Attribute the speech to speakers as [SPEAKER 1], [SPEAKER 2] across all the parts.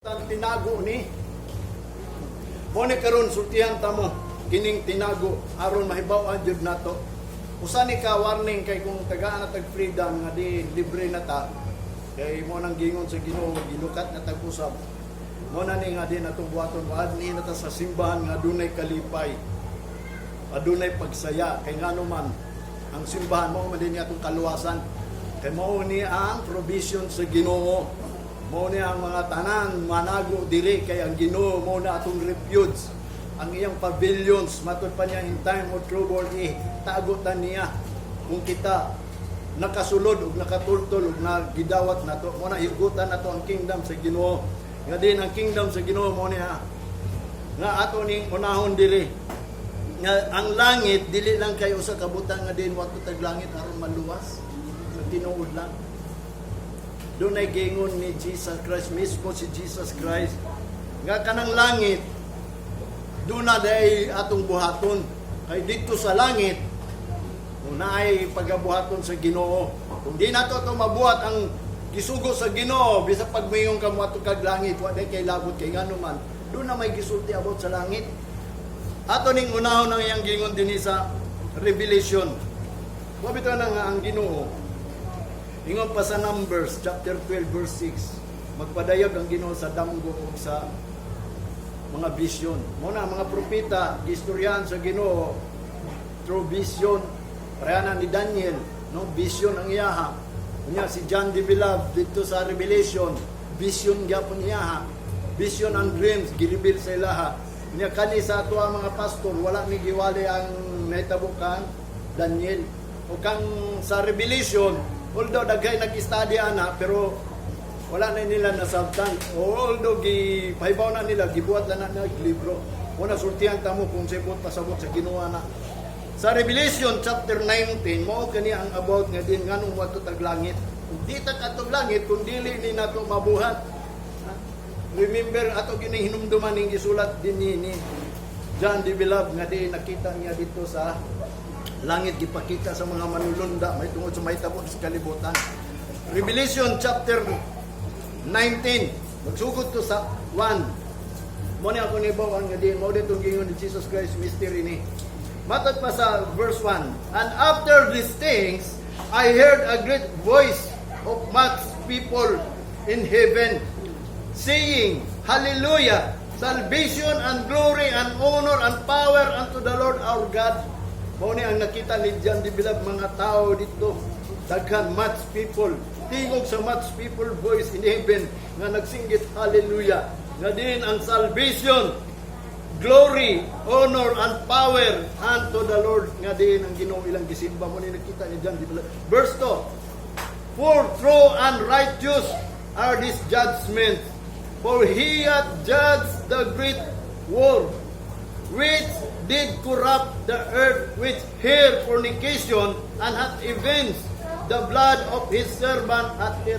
[SPEAKER 1] Ang tinago ni. Mo ni karon sultihan ta mo kining tinago aron mahibaw-an jud nato. Usa ni ka warning kay kung tagaan na tag freedom nga di libre na ta, kay mo nang gingon sa Ginoo, gilukat na tag usab. Mo na ni nga di natong buhaton, ni na ta sa simbahan nga adunay kalipay. Adunay pagsaya kay ngano man ang simbahan mao man din atong kaluwasan. Kay mao ni ang provision sa Ginoo. Mao ni ang mga tanan manago diri kay ang Ginoo mao na atong refuge. Ang iyang pavilions, matud pa niya, in time of trouble eh tago ta niya kung kita nakasulod ug nakatultol ug nagidawat nato. Mo na higutan nato ang kingdom sa Ginoo. Nga din ang kingdom sa Ginoo mo niya nga ato ning unahon diri nga ang langit dili lang kay usa ka butang nga din wato tag langit aron maluwas. Sa tinuod lang, dunay gingon ni Jesus Christ mismo, si Jesus Christ, nga kanang langit duna day atong buhaton, kay dito sa langit kung naay pagabuhaton sa Ginoo. Kung di nato to mabuhat ang gisugo sa Ginoo, bisa pag mayon ka moadto kag langit, wa day kay labot, kay ngano man doon na may gisulti about sa langit. Ato ning unahon ang iyang gingon dinhi sa Revelation. Wa bitaw na nga ang Ginoo ingon pa sa Numbers chapter 12 verse 6, magpadayag ang Ginoo sa damgo ug sa mga vision. Mo na mga propeta gistoryahan sa Ginoo through vision. Pareha na ni Daniel, no, vision ang iyaha. Unya si John the Beloved dito sa Revelation, vision gyapon iyaha. Vision and dreams gireveal sa ilaha. Unya kani sa ato ang mga pastor, wala ni giwali ang nahitabo kang Daniel. O kang sa Revelation, although daghay nag-study ana, pero wala na nila nasabtan. Although gipahibaw na nila, gibuhat na na nila libro. Muna sultihan ta mo kung sibot pasabot sa Ginoo na. Sa Revelation chapter 19, mao kani ang about nga din nganong moadto tag langit. Kung di ta kadtog langit kung dili ni nato mabuhat. Ha? Remember, ato gini hinumduman ning gisulat din ni John the Beloved nga di nakita niya dito sa langit, gipakita sa mga manulunda may tungod sa mahitabo sa kalibutan. Revelation chapter 19, magsugod to sa 1. Mo ni ako nibaw nga di mao ditong gingon ni Jesus Christ, mystery ni. Matod pa sa verse 1, "And after these things, I heard a great voice of much people in heaven, saying, 'Hallelujah! Salvation and glory and honor and power unto the Lord our God.'" Mao ni ang nakita ni John the Beloved, mga tao dito. Daghan, much people. Tingog sa much people voice in heaven nga nagsinggit, "Hallelujah." Nga din ang salvation, glory, honor, and power unto the Lord. Nga din ang Ginoo ilang gisimba, mo ni nakita ni John the Beloved. Verse 2. "For true and righteous are these judgments. For he hath judged the great whore, which did corrupt the earth with her fornication, and hath avenged the blood of his servant at her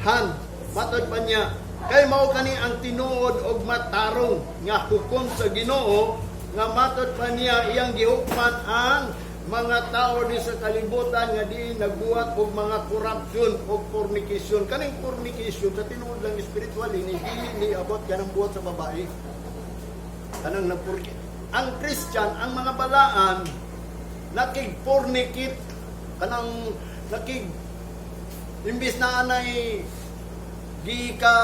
[SPEAKER 1] hand." Matod pa niya, kay mao kani ang tinuod og matarong nga hukom sa Ginoo, nga matod pa niya iyang gihukman ang mga tao di sa kalibutan nga di nagbuhat og mga corruption og fornication. Kaning fornication sa tinuod lang spiritual ni dili ni abot kanang buhat sa babae. Kanang nagporki. Ang Christian, ang mga balaan nakig-fornicate, kanang nakig imbis na anay gika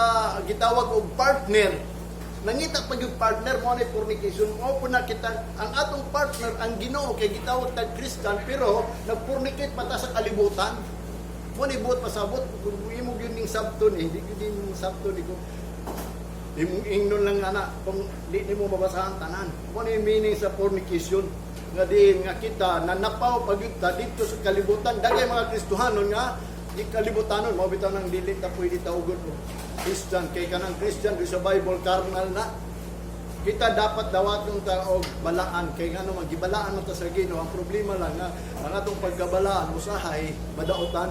[SPEAKER 1] gitawag og partner, nangita pag yung partner mo na fornication. Mo po na kita ang atong partner ang Ginoo, kay gitawag tag Christian, pero nagfornicate pa ta sa kalibutan. Mo ni buot pasabot kung imo gyud ning sabton eh, di gyud ning sabton ni kung imong ingnon lang ana kung di nimo mabasahan tanan. Mo ni meaning sa fornication nga diin nga kita nanapaw pag ta dito sa kalibutan. Dagay mga Kristohanon nga di kalibutanon. Mao bitaw nang dili ta pwede tawgon og Christian, kay kanang Christian di sa Bible carnal na. Kita dapat dawaton ta og balaan, kay ngano man gibalaan man ta sa Ginoo. Ang problema lang nga ang atong pagkabalaan usahay madautan.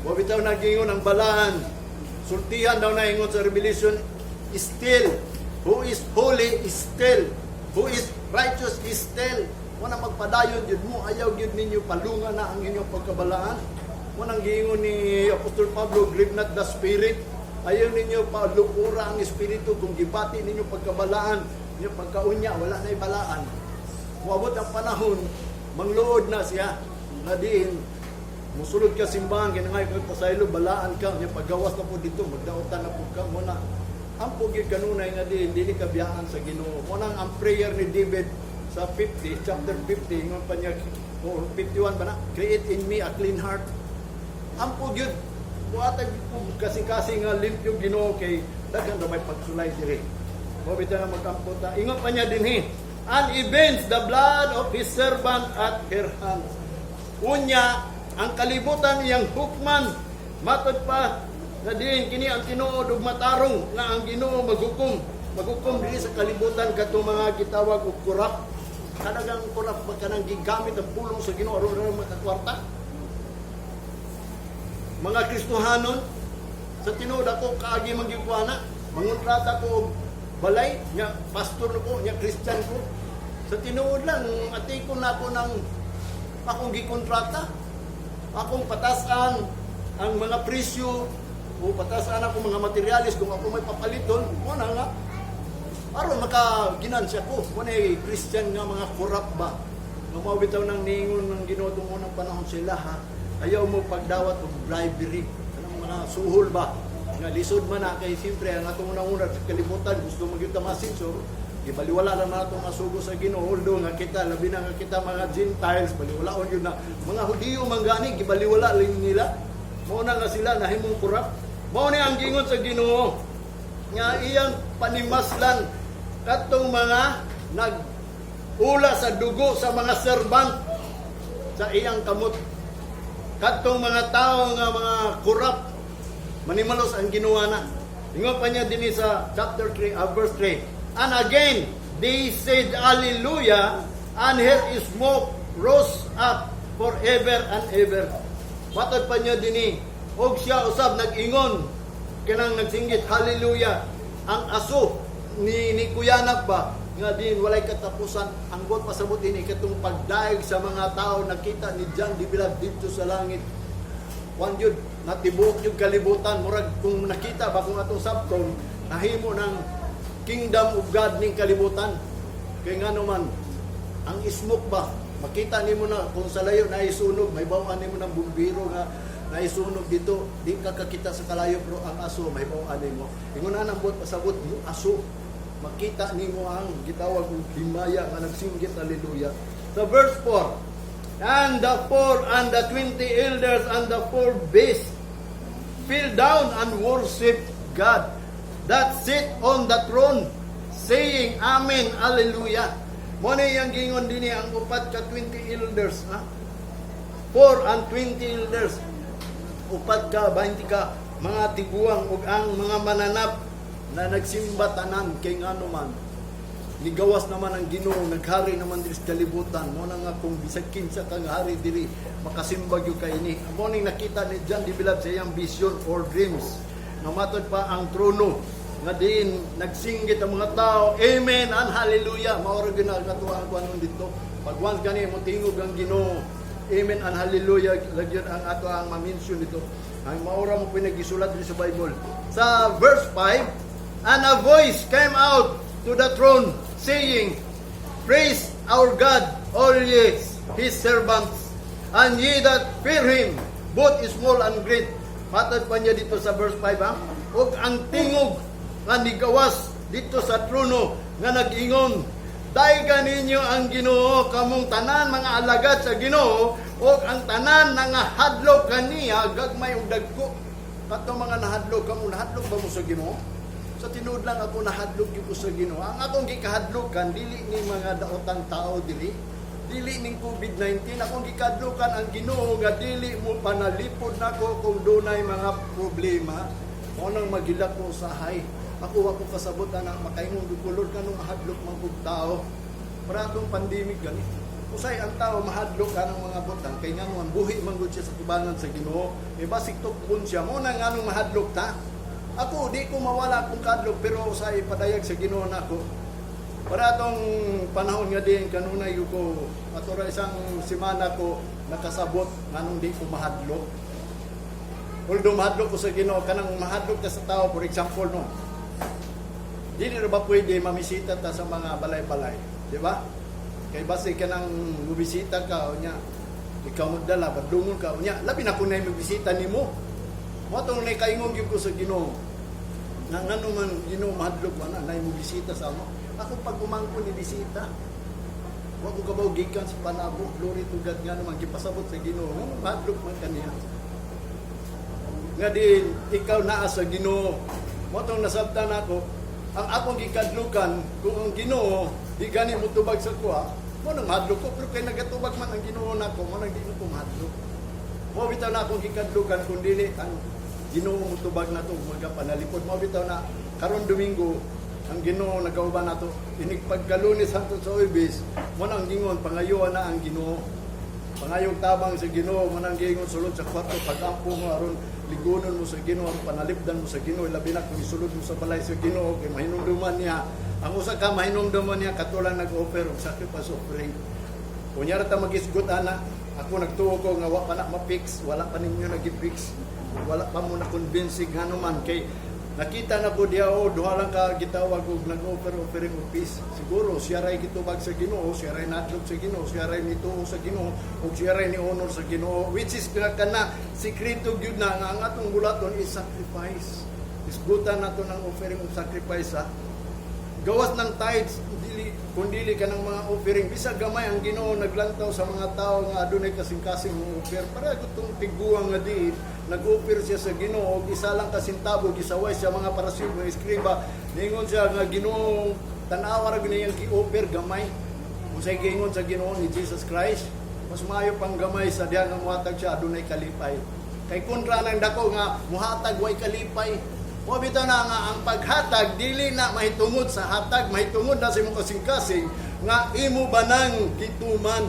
[SPEAKER 1] Wa bitaw nagingon ang balaan, sultihan daw na ingon sa Revelation, still who is holy is still, who is righteous is still. Mo na magpadayon jud mo, ayaw gyud ninyo palungan na ang inyong pagkabalaan. Mo nang giingon ni Apostol Pablo, "Grieve not the Spirit." Ayaw ninyo palukura ang espiritu kung gibati ninyo pagkabalaan, ninyo pagkaunya, wala na balaan. Muabot ang panahon, mangluod na siya na diin musulod ka simbahan kay ngay kag pasaylo, balaan ka nya. Paggawas na po dito, magdaotan na po ka mo na. Ampo gyud kanunay nga diin dili ka biyaan sa Ginoo. Mo nang ang prayer ni David sa 50, chapter 50, ingon pa niya, or 51 ba na, "Create in me a clean heart." Ampo gyud, buhatag ko kasi-kasi nga limpyo, Ginoo, kay daghan ra may pagsulay diri. Mo bitaw na magampo ta. Ingon pa niya dinhi, "And avenge the blood of his servant at her hands." Unya ang kalibutan iyang hukman. Matod pa na diin kini ang tinuod ug matarong nga ang Ginoo maghukom. Maghukom diri sa kalibutan katong mga gitawag og corrupt. Kanagang corrupt ba, kanang gigamit ang pulong sa Ginoo aron ra makakwarta. Mga Kristohanon, sa tinuod ako kaagi man gyud ko ana. Mangontrata ko og balay nya, pastor ko nya, Christian ko. Sa tinuod lang, ati ko na ako ng akong gikontrata. Akong patasan ang mga presyo o patasan ako mga materialis kung ako may papaliton mo na nga aron maka ginansya ko. Mo na Christian nga mga corrupt ba nga mao bitaw nang niingon ng Ginoo tong unang panahon sila, ha, ayaw mo pagdawat og bribery, kanang mga suhol ba nga lisod man na, kay siyempre ang atong unang-una sa kalibutan gusto magyud ta masinso. Gibaliwala na man atong masugo sa Ginoo, although nga kita, labi na nga kita mga Gentiles, baliwalaon yun na mga Hudiyo man gani, gibaliwala lang nila. Mao na nga sila nahimong corrupt. Mao ni ang gingon sa Ginoo nga iyang panimaslan katong mga nag-ula sa dugo sa mga servant sa iyang kamot. Katong mga tao nga mga corrupt, manimalos ang Ginoo na. Ingon pa niya dinhi sa chapter 3, verse 3. "And again, they said, 'Hallelujah, and her smoke rose up forever and ever.'" Matod pa niya dinhi, og siya usab nag-ingon, kanang nagsinggit, "Hallelujah." Ang aso ni Kuyanak ba, nga din walay katapusan. Ang buot pasabot ini, katong pagdaig sa mga tao nakita ni John the Beloved dito sa langit. Kwan yun, natibuok yung kalibutan. Murag kung nakita ba kung atong sabton, nahimo ng kingdom of God ning kalibutan. Kaya nga naman, ang smoke ba, makita nimo na kung sa layo na isunog, may bawaan nimo ng bumbiro nga naisunog dito, di ka kakita sa kalayo, pero ang aso, may bawaan nimo. Ingon na ang buot pasabot mo aso, makita nimo ang gitawag og himaya nga nagsinggit hallelujah. Sa verse 4, "And the 24 elders and the four beasts fell down and worship God that sit on the throne, saying, 'Amen, Hallelujah.'" Mo na iyang gingon dinhi ang 24 elders, ha? 24 elders. 24 ka mga tiguang ug ang mga mananap na nagsimba tanan, kay ngano man nigawas naman ang Ginoo, naghari naman diri sa kalibutan. Mo na nga kung bisag kinsa kang hari diri, makasimba gyud kay ini. Mo ning nakita ni John the Beloved sa iyang vision or dreams. Nga matod pa ang trono nga diin nagsinggit ang mga tao, "Amen and Hallelujah." Mao ra gyud na katuwang kuan dito. Pag once gani mo tingog ang Ginoo, "Amen and Hallelujah" lagyon ang ato ang ma-mention dito. Ang maura mo pinagisulat diri sa Bible. Sa verse 5, "And a voice came out to the throne, saying, 'Praise our God, all ye his servants, and ye that fear him, both small and great.'" Matod pa niya dito sa verse 5, ha? Og ang tingog nga nigawas dito sa trono nga nag-ingon, "Dayga ninyo ang Ginoo, kamong tanan mga alagad sa Ginoo, ug ang tanan nga hadlok kaniya, gagmay ug dagko." Katong mga nahadlok kamo, nahadlok ba mo sa Ginoo? Sa tinuod lang ako, nahadlok gyud ko sa Ginoo. Ang akong gikahadlokan dili ni mga daotang tao dili. Dili ning COVID-19. Akong gikahadlokan ang Ginoo nga dili mo panalipod nako kung dunay mga problema. Mao nang magilak ko usahay. Ako wa ko kasabot ana, makaingon ko, "Lord, kanong mahadlok man kog tao?" Para atong pandemic gani. Usay ang tao mahadlok anang mga butang kay ngano ang buhi man gud siya sa tubangan sa Ginoo. E basig tukbon siya mo na nganong mahadlok ta. Ako di ko mawala akong kadlok, pero usay padayag sa Ginoo nako. Para atong panahon nga din kanunay ko ato ra isang semana ko nakasabot nganong di ko mahadlok. Although mahadlok ko sa Ginoo, kanang mahadlok ta sa tao, for example, no. Dili ra ba pwede mamisita ta sa mga balay-balay, di ba? Kay base kanang mubisita ka unya, ikaw magdala, badlungon ka unya, labi na kung nay mobisita nimo. Mao tong nakaingon gyud ko sa Ginoo. Nga ngano man, Ginoo, mahadlok man na nay mobisita sa amo. Ako pag umangkon ni bisita, wa ko kabaw gikan sa Panabo, glory to God, nga naman gipasabot sa Ginoo, nga mahadlok man kaniya. Nga din ikaw naa sa Ginoo. Mao tong nasabtan nako, ang akong gikadlukan kung ang Ginoo di gani mo tubag sa kuha, mao nang mahadlok ko, pero kay nagatubag man ang Ginoo nako, mao nang di ko mahadlok. Mao bitaw na akong gikadlukan kung dili ang Ginoo mo tubag nato magapanalipod. Mao bitaw na karon Domingo ang Ginoo nagauban nato inig pagkalunes hangtod sa Huwebes, mao nang gingon pangayuan na ang Ginoo. Pangayong tabang sa Ginoo, manang giingon sulod sa kwarto pagampo mo aron ligunon mo sa Ginoo, aron panalipdan mo sa Ginoo, labi na kung isulod mo sa balay sa Ginoo kay mahinumduman niya. Ang usa ka mahinumduman niya katulang nag-offer og sacrifice offering. Kunya ra ta magisgot ana, ako nagtuo ko nga wa pa na ma-fix, wala pa ninyo nag-fix, wala pa mo na convince ngano man kay nakita na ko diha, oh, duha lang ka gitawag og nag-offer offering of peace. Siguro siya ray gitubag sa Ginoo, siya ray nadlok sa Ginoo, siya ray nituo sa Ginoo, ug siya ray ni honor sa Ginoo, which is kana sikreto gyud na nga ang atong bulaton is sacrifice. Isgutan nato ng offering of sacrifice, ha. Gawas ng tithes, dili kung dili ka ng mga offering, bisag gamay, ang Ginoo naglantaw sa mga tao nga adunay kasing-kasing mo offer. Para gutong tiguang nga diin, nag-offer siya sa Ginoo og isa lang ka sentabo, gisaway siya mga Parisiyo, mga eskriba. Ningon siya nga, "Ginoo, tan-awa ra gyud niyang gi-offer gamay." Unsay giingon sa Ginoo ni Jesus Christ? Mas maayo pang gamay sa diha nga muhatag siya adunay kalipay. Kay kontra ng dako nga muhatag way kalipay. Mao bitaw na nga ang paghatag dili na mahitungod sa hatag, mahitungod na sa imong kasing-kasing nga imo banang gituman.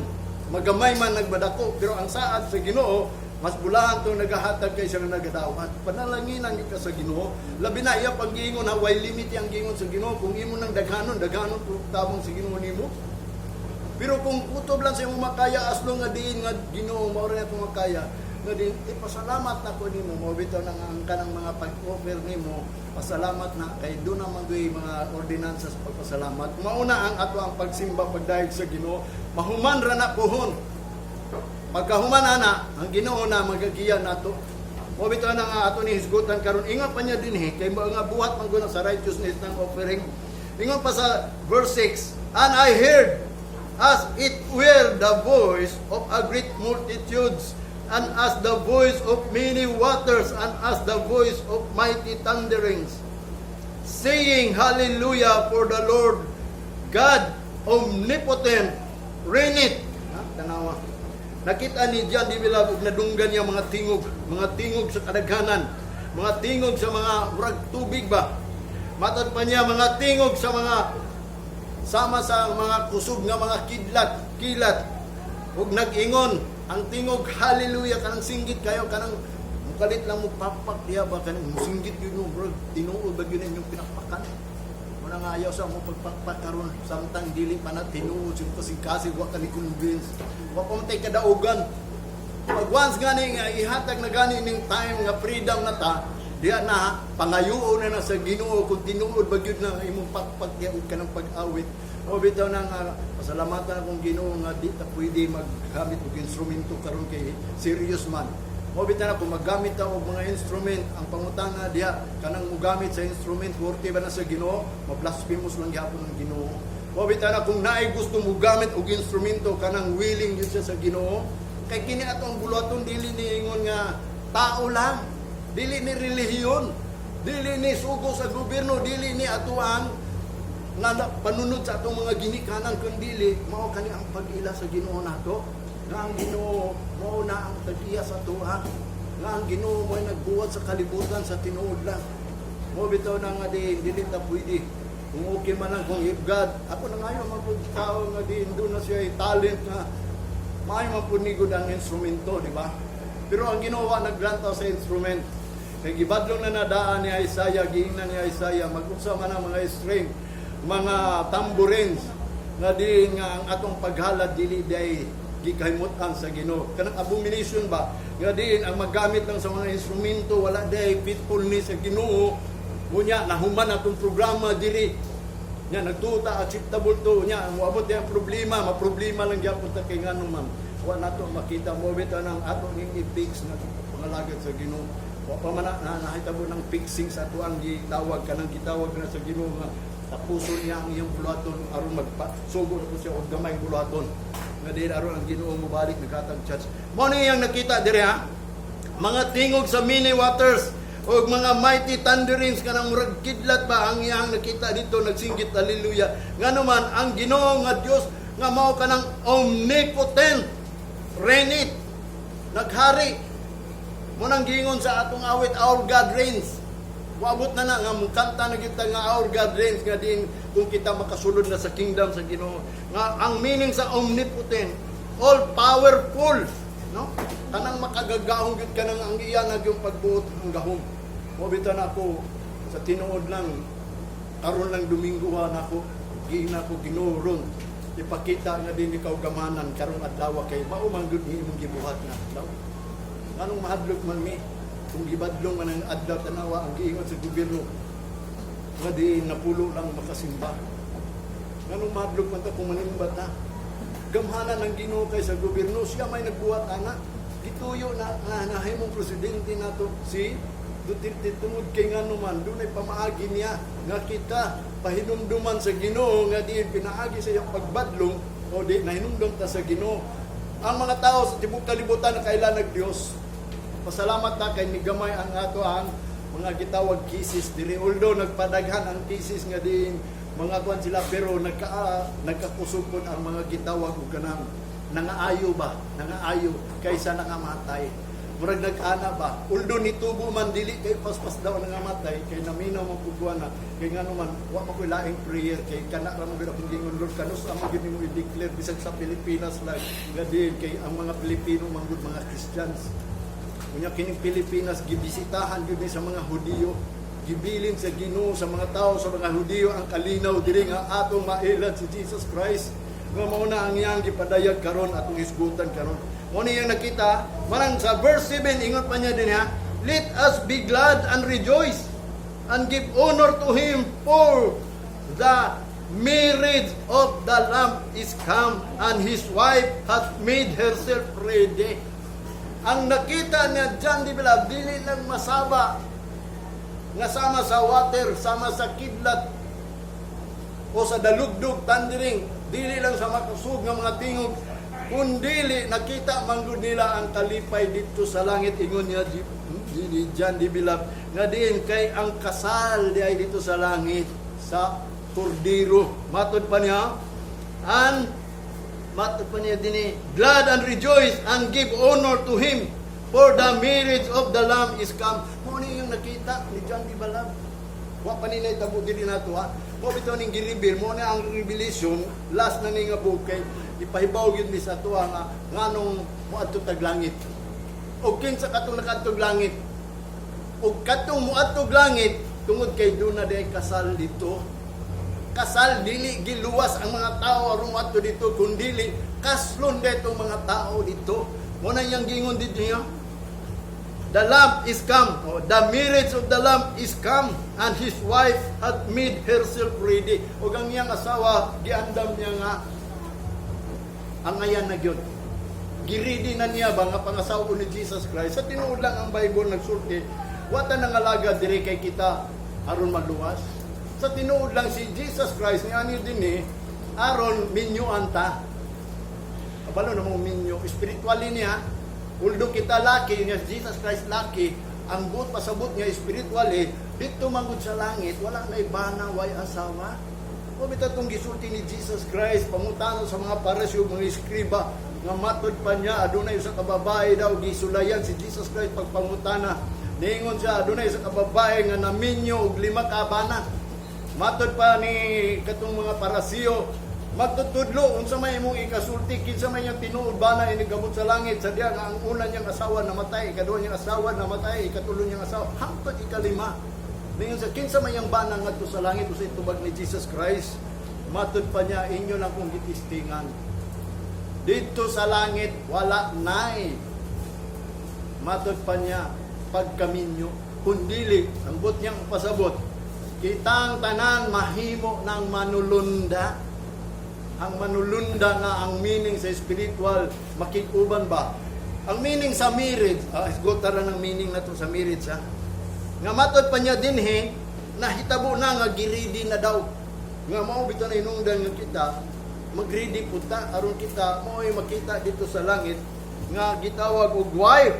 [SPEAKER 1] Magamay man nagbadako, pero ang saad sa Ginoo, mas bulahan tong nagahatag kaysa nga nagadawat. Panalanginan gyud ka sa Ginoo. Labi na iya paggiingon ha, way limit ang giingon sa Ginoo. Kung imo nang daghanon, daghanon pud tabang sa Ginoo nimo. Pero kung kutob lang sa imong makaya, as long nga diin nga, "Ginoo, mao ra akong makaya," nga din ipasalamat na ko nimo. Mao bitaw na nga ang kanang mga pag-offer nimo, pasalamat na kay doon naman doy mga ordinansa sa pagpasalamat. Mauna ang ato ang pagsimba, pagdayeg sa Ginoo, mahuman ra na puhon. Pagkahuman ana, ang Ginoo na magagiya nato. Mao bitaw na nga ato ni hisgutan karon, ingon pa niya dinhi kay mga buhat man gud sa righteousness ng offering. Ingon pa sa verse 6, "And I heard as it were the voice of a great multitudes, and as the voice of many waters, and as the voice of mighty thunderings, saying, Hallelujah, for the Lord God omnipotent reigneth." Ha? Tanawa. Nakita ni John di Bilab ug nadunggan niya mga tingog sa kadaghanan, mga tingog sa mga murag tubig ba. Matod pa niya, mga tingog sa mga sama sa mga kusog nga mga kidlat, kilat. Ug nag-ingon ang tingog, "Hallelujah," kanang singgit kayo, kanang mukalit lang mo pakpak diya ba, kanang musinggit yun no, bro, tinuod ba yun inyong pinakpakan? Muna nga ayaw sa mo pagpakpak karon samtang dili pa na tinuod yung kasing-kasing, wa ka ni convince. Wa pa man tay kadaugan. Pag once gani nga ihatag na gani ning time nga freedom na ta, diya na pangayuon na na sa Ginoo kung tinuod ba gyud na imong pakpak diya ug kanang pag-awit. O bitaw na nga pasalamatan akong Ginoo nga di ta pwede maggamit og instrumento karon kay serious man. Mo bitaw na kung maggamit ta og mga instrument, ang pangutana diha kanang mugamit sa instrument, worthy ba na sa Ginoo? Ma-blasphemous lang gihapon ang Ginoo. Mo bitaw na kung naay gusto mugamit og instrumento, kanang willing gyud siya sa Ginoo. Kay kini atong buluhaton dili ni ingon nga tao lang, dili ni relihiyon, dili ni sugo sa gobyerno, dili ni atuang nga panunod sa atong mga ginikanan, kundi mao kani ang pag-ila sa Ginoo nato. Nga ang Ginoo mao na ang tag-iya sa atoa. Nga ang Ginoo mo nagbuhat sa kalibutan sa tinuod lang. Mo bitaw na nga di dili ta pwede. Kung okay man lang kung if God, ako na ngayon man pud tao nga di doon na siya talent nga maayo man pud nigod ang instrumento, di ba? Pero ang Ginoo naglantaw sa instrument. Kay gibadlong na nadaan ni Isaiah, giingnan ni Isaiah, mag-unsa man ang mga string, mga tambourines, nga di nga ang atong paghalad dili day gikahimutan sa Ginoo. Kanang abomination ba nga diin ang maggamit lang sa mga instrumento, wala day faithfulness sa Ginoo. Unya nahuman atong programa diri nya, nagtuta acceptable to nya, moabot ang problema, maproblema lang gyapon ta kay ngano man wa nato makita mo bitaw nang ato ning i-fix nga pangalagad sa Ginoo. Wa pa man na nahitabo ng fixing sa ato ang gitawag, kanang gitawag na sa Ginoo nga tapuson niya ang iyang buluhaton aron magpa sugo na po siya og gamay buluhaton nga dili aron ang Ginoo mobalik naghatag church. Mao ni iyang nakita diri ha, mga tingog sa many waters og mga mighty thunderings, kanang murag kidlat ba ang iyang nakita dito. Nagsinggit hallelujah ngano man ang Ginoo nga Dios nga mao kanang omnipotent reigneth, naghari mo. Nang giingon sa atong awit, "Our God Reigns." Wabot na na nga mukanta na kita nga "Our God Reigns" nga din kung kita makasulod na sa kingdom sa Ginoo, nga ang meaning sa omnipotent, all powerful, no? Kanang makagagahom gyud, kanang ang iya na yung pagbuot ang gahom mo. Bitaw na ako sa tinuod lang, karon lang Domingo ha nako giina ko, "Ginoo, ron ipakita nga din ikaw gamanan karong adlaw kay mao man gyud ni imong gibuhat nga adlaw." Nganong mahadlok man mi kung gibadlong man ang adlaw? Tanawa ang giingon sa gobyerno nga di napulo lang makasimba. Nganong mahadlok man ta kung manimba ta? Gamhanan ang Ginoo kay sa gobyerno. Siya may nagbuhat ana. Gituyo na nga nahimong presidente nato si Duterte tungod kay ngano man dunay pamaagi niya nga kita pahinumduman sa Ginoo nga diin pinaagi sa iyang pagbadlong o di nahinumdum ta sa Ginoo. Ang mga tao sa tibok kalibutan nakaila nag Dios. Pasalamat ta kay migamay ang ato ang mga gitawag cases diri, although nagpadaghan ang cases nga diin mga kuan sila, pero nagkakusog pod ang mga gitawag og kanang nangaayo ba, nangaayo kaysa nangamatay, murag nag-ana ba. Although nitubo man, dili kay paspas daw nangamatay kay naminaw man pud na kay ngano man wa man koy laing prayer kay kana ra mo gyud akong gingon, "Lord, kanus amo gyud nimo i-declare bisag sa Pilipinas lang nga diin kay ang mga Pilipino man gud mga Christians." Unya kining Pilipinas gibisitahan gyud ni sa mga Hudiyo. Gibilin sa Ginoo sa mga tao, sa mga Hudiyo, ang kalinaw diri nga atong mailad si Jesus Christ. Nga mao na ang iyang gipadayag karon, atong hisgutan karon. Mao ni iyang nakita, marang sa verse 7 ingon pa niya din ha, "Let us be glad and rejoice and give honor to him, for the marriage of the Lamb is come and his wife hath made herself ready." Ang nakita niya John the Beloved, dili lang masaba nga sama sa water, sama sa kidlat o sa dalugdog, thundering, dili lang sa makusog nga mga tingog, kundili nakita man gud nila ang kalipay dito sa langit. Ingon niya ni John the Beloved nga diin kay ang kasal di ay dito sa langit sa Kordero. Matod pa niya, and matod pa niya dinhi, "Glad and rejoice and give honor to him, for the marriage of the Lamb is come." Mao ni yung nakita ni John the Beloved. Wa pa nila itabo diri nato ha. Mao bitaw ning gi-reveal mo na ang Revelation, last na ni nga book, kay ipahibaw gyud ni sa atoa nga nganong moadto tag langit. Og kinsa katong nakaadtog langit? Og katong moadtog langit tungod kay doon na di kasal dito. Kasal, dili giluwas ang mga tao aron moadto dito, kundili kaslon dito mga tao dito. Mo na iyang gingon dito niya. "The Lamb is come." Oh, "The marriage of the Lamb is come and his wife hath made herself ready." O ang iyang asawa, giandam niya nga angayan na gyud. Gi-ready na niya ba nga pangasawa ni Jesus Christ. Sa tinuod lang ang Bible nagsulti, wata nangalaga diri kay kita aron maluwas. Sa tinuod lang si Jesus Christ ni ani dinhi aron minyuan ta. Kabalo na mo minyo, spiritually niya. Although kita laki niya, Jesus Christ laki, ang buot pasabot niya spiritually, dito manggod sa langit, wala na bana, way asawa. O bitaw tong gisulti ni Jesus Christ, pangutano sa mga Pariseo, mga eskriba, nga matod pa niya, adunay usa ka babae daw, gisulayan si Jesus Christ pagpangutana. Niingon siya, adunay usa ka babae nga naminyo og lima ka bana. Matod pa ni katong mga Paraseo, "Magtutudlo, unsa may imong ikasulti, kinsa may niyang tinuod bana inigabot sa langit sa diya nga ang una niyang asawa namatay, ikaduha niyang asawa namatay, ikatulo niyang asawa, hangtod ikalima. Ningon sa kinsa may niyang bana ngadto sa langit?" Unsay tubag ni Jesus Christ? Matod pa niya, "Inyo lang kong gitistingan." Dito sa langit wala nay, matod pa niya, pagkaminyo, kundili ang buot niyang pasabot, kitang tanan mahimo ng manulunda. Ang manulunda nga ang meaning sa spiritual, makig-uban ba. Ang meaning sa marriage, isgota ra ng meaning na to sa marriage, ha. Nga matod pa niya dinhi, nahitabo na nga gi-ready na daw. Nga mao bitaw na hinungdan nga kita mag-ready pud ta aron kita mao'y makita dito sa langit nga gitawag og wife.